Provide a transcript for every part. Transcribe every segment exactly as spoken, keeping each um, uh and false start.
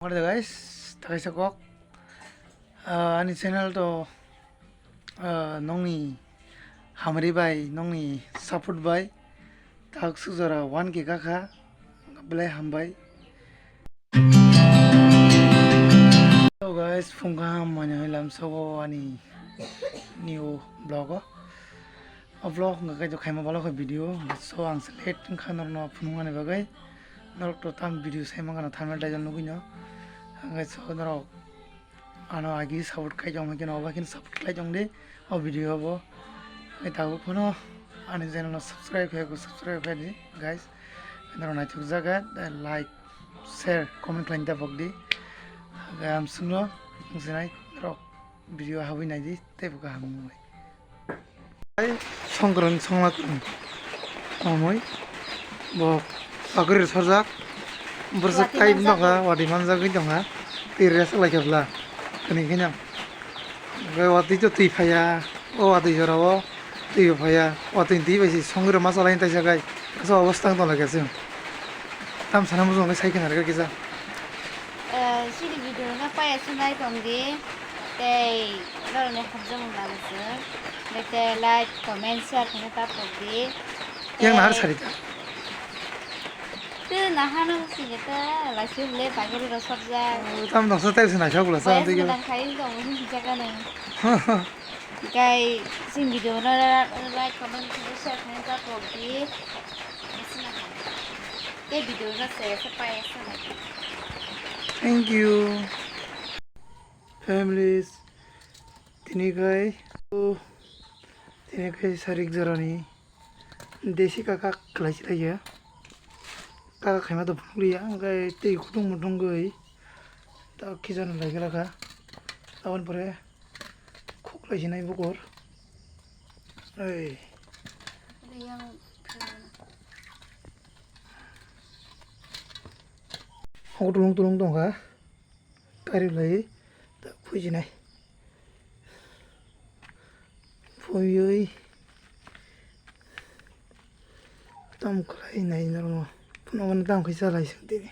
Guys, takaisa kok. Ah, ani channel to, ah, nongni hamari bai, nongni support bai, tak sujara one K kakha, belai hambai. Hello guys, phung kaham, manya hoi lamsogo ani new vlog o. O vlog hwnkha khe khaima bwlai khe video, so ang se late wngkha norokno phunuknani bagwi. Norok to tam video sai mankha no thumbnail title nugwi no. Hwnkhe so norok ano agi support khai tong khe no, obo khe support khai tong di o video o bo. Hwnkhe tabuk phano ani channel no subscribe khai, subscribe khai di guys. Norok naithok jaga, like, share, comment khlaina tabuk di. Hwnkhe amswkno wngsinai norok video habwi naidi teibo kaham wngwi. Songkran songla kwrwng tongmwi bo pakri rw sarjak. Bwrwswk watwi kai manjak nokha, watwi manjagwi tongkha. Twi rwsa lai khe bwla kwrwng khe nang. Hwnkhe watwi to twi phaiya, o watwi jorao twi bo phaiya. Watwi twi bai se songwi rw ma chalai taisa kai. Asa obostang tong lai khe chwng. Tam sana mujung lai sai khe narwkha kisa. Eh, chini video no paiya se nai tong di. Tei norokni hamjakmung lamswk. Tei like, comment, share khaina ta pok di. Yang nahar tei sarita. Tei nahar no sini ta laisi hwnle bagwi rw sarjak. Tam dongsa tei se naisok bwla sa. Boyas tei gwnang khai tong hwnjak ano. Gai chini video no like, comment, share khaina ta pok di. Tei video no se se paiya se nai. Thank you. Families, tini khai, tini khai sarik jorani desi kaka khlai si lai ya. Kaka khaima to phunuk liya, hwnkhe tei kutung mutung gwi ta khijan lai gala kha. Aboni pore khuklai sinai bukur. Ei. Hok tulung tulung tongkha. Kari lai ta phuijinai. Phuiwi tam khlai nai norokno. Phunukmani tam khe cha lai song tini.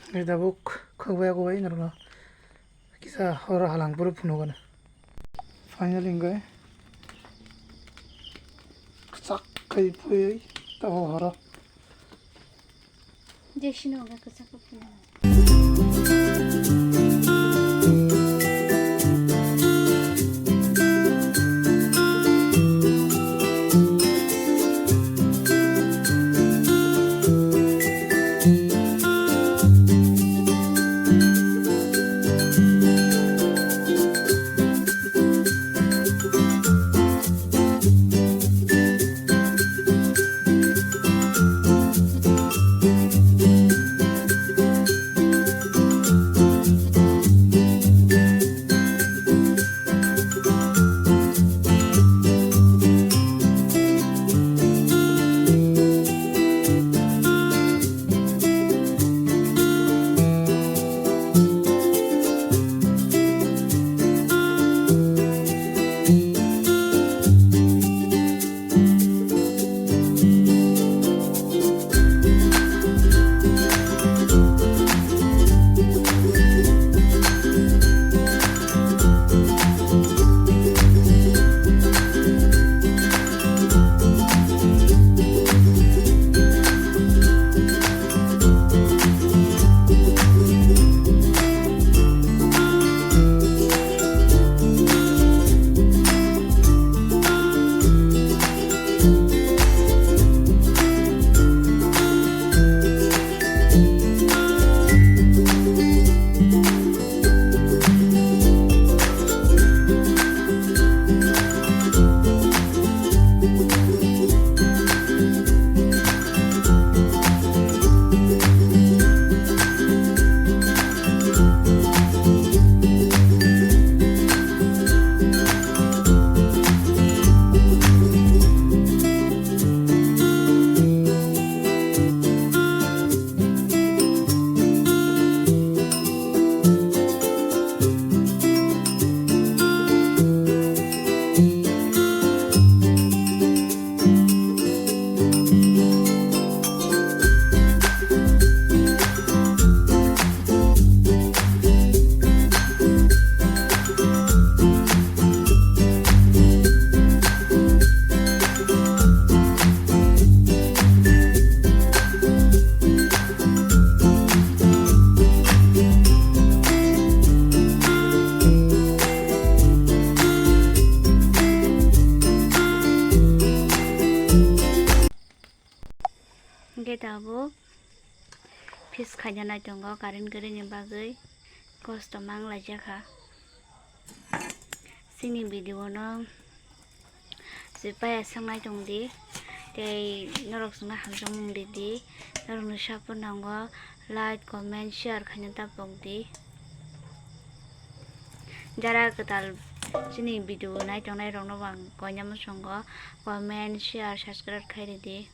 Hwnkhe tabuk khokbai yakbai norokno kisa horo halang phuru phunukgwno. Finally hwnkhe kwchak khai phuiwi tabuk horo. Jesino hwnkhe kwchak phunukgwno. Piece khaina nai tongo current kwrwini bagwi kosto mang laijak kha. Chini video no swpaiya sangnai tong di tei norok chwngno hamjakmung ridi, norokni support nango, like, comment, share khaina ta pok di. Jara kwtal chini video nai tongnai rokno bo ang koina mwsongo comment, share, subscribe khai ridi.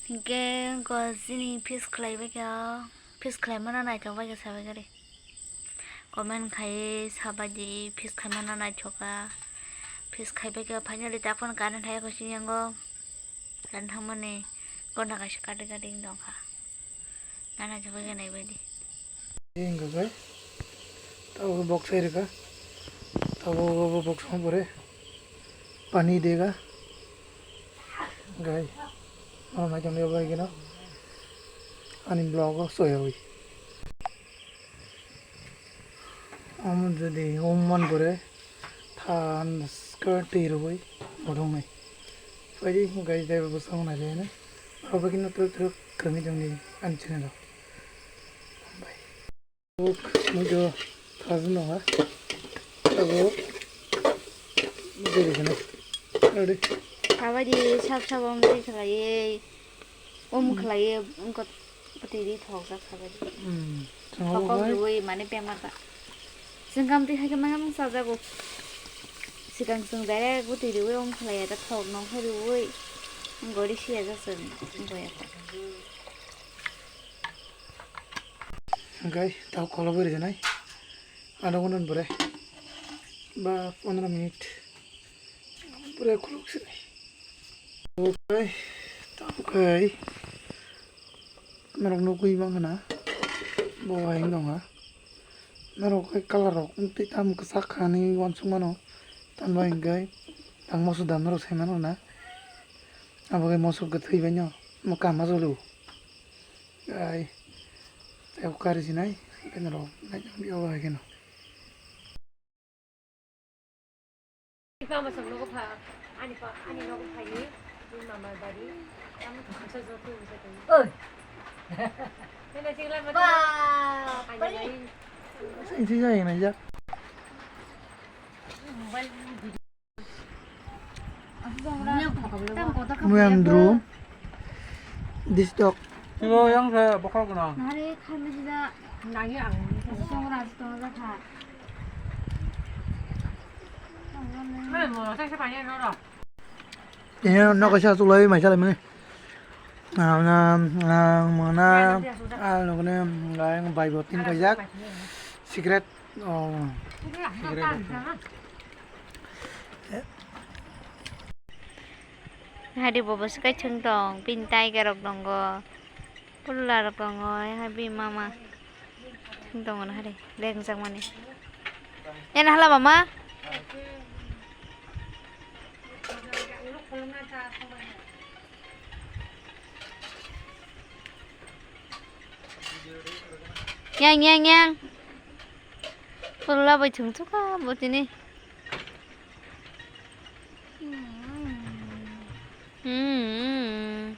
Hinkhe wngkha chini piece khlaibaikha, piece khlaimano naithok baikha sabaikha de. Comment khaiwi sabaidi piece khlaimano naithok kha. Piece khaibaikha finally takhon current hai kho chini yango. Current thangmani ghonta kaisa kati kati wng tongkha. Nana jagwi nai baidi. Hingkha khe tabuk box sai rwkha. Tabuk box song pore pani dega. Gai. Ano nai tongwi bai gino. Ani vlog o soyawi. Omo jodi om man pore than skirt twi rwui bodong nai. Phaidi gai dai bo bwskango nai le ne. Abo kino twrwk twrwk kwrwngwi tongdi ani channel o. Bye. Uk muido thajwk nokha. Abo bwrwi kheno. Ready? Sabaidi sab sabo mri khlaiwi, um khlaiwi, wngkha bwtwi ri thokjak sabaidi. Hmm. Thokok riwi mane bemar ba. Chwng kamtwi hai khe maya mung chajago. Swkang chwng direct bwtwi riwi um khlaiya da thok nong khe riwi. Wngkha ri siya jak chwng wngkha ya. Hingkhe tabuk kolok bai rijak nai. Adha ghonta ni pore ba pondro minute pore kolok sinai. Okai tabuk khai norok nugwi mankha na bo hai wng tongkha. Norok khai colour rok tei tamo kwchak kha hinwi uansuk mano. Tamni bagwi hingkhe ang moso dam norok sai mano na. Abo khe moso kwthwi bai no mwkang ma jolo. Ai, tei kari sinai, tei norok nai tong di obo hai kheno. Ani pa masuk nogo pha, ani pa, ani nogo phayi, ani mama bari, ani pa masuk joto bisa tong. Oi. Nene singla mata. Ba, ani pai. Sing sing jai nai jak. Mobile video. Mui ang drum. Distok. Tiro yang saya bakal kena. Nari kami tidak. Nagi ang. Song ras tong jakha. Ini no kasi asulai mai salai mani. Ang, ang, ang mona, ang nokni, ang bai bo tin kaijak. Secret, oh, secret. Hari bobo swkai chwng tong, bini tiger rok tongo, pulla rok tongo, hai bini mama chwng tongo hari lengjak mani. Ena hala mama. Yang, yang, yang. Pulla bai chwng chwkha bo tini. Hmm.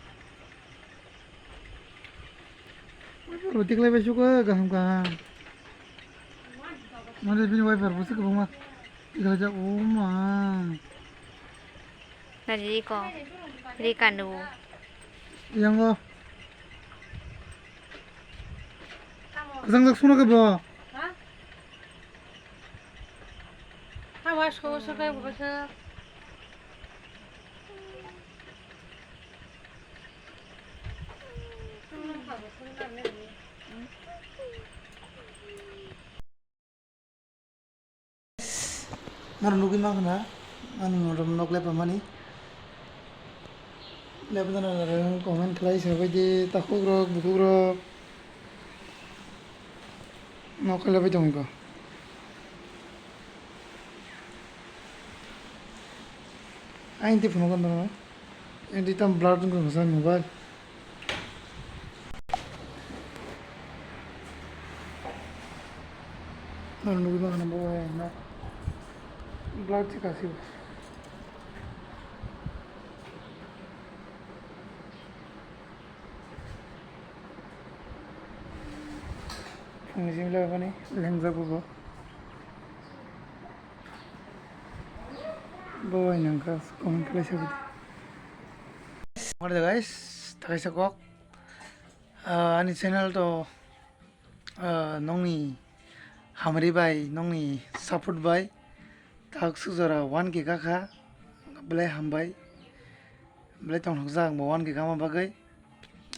Roti khlai bai suka kaham kaham. Mana bini wiper bo se kwbangma. Tiga aja, oh ma. Nari ko, ri kanu. Yang go. Kasang jak suna ke bo. Ha? Ha, was ko, was ko, was ko. Naro nugwi mankha na, ani modom nok lepamani. Lepjana narwng comment khlai sabaidi takhuk rok, bukhuk rok. Nok lepai tongkha. Aini tei phunukha nang. Aini tei tam blur wngkha mobile. Nang nugwi mankha na bo hai na. Blur se kasi. Phungni simi le bani lengjak bo. Bo bai nang kha comment khlai sabaidi. Guys, takaisa kok. Ah, ani channel to, ah, nongni hamri bai, nongni support bai tak sujora one K kakha, belai hambai, belai tongthokjak bo one K kama bagwi.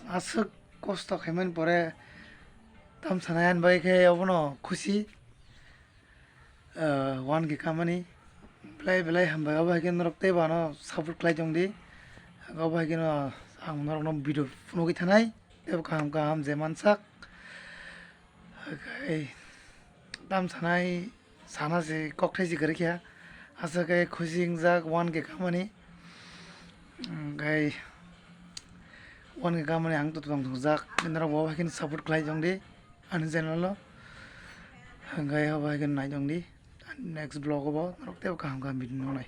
Aswk kosto khaimani pore tam sanai ani bagwi khe obono khusi. Ah, one K kamani belai belai hambai, obo hai khe norok teibo ano support khlai tongdi. Obo hai kheno ang norokno video phunugwi thanai, teibo kaham kaham je mansak. Hai tam sanai sana se kokthai se kwrwi kha, aswk khe khusi wngjak one K kamani. Hwnkhe one K kamani ang tongthokjak, norok bo hai kheno support khlai tongdi. Ani channel o hwnkhe abo hai khe nai tongdi. Next vlog o bo norok teibo kaham kaham video nuknai.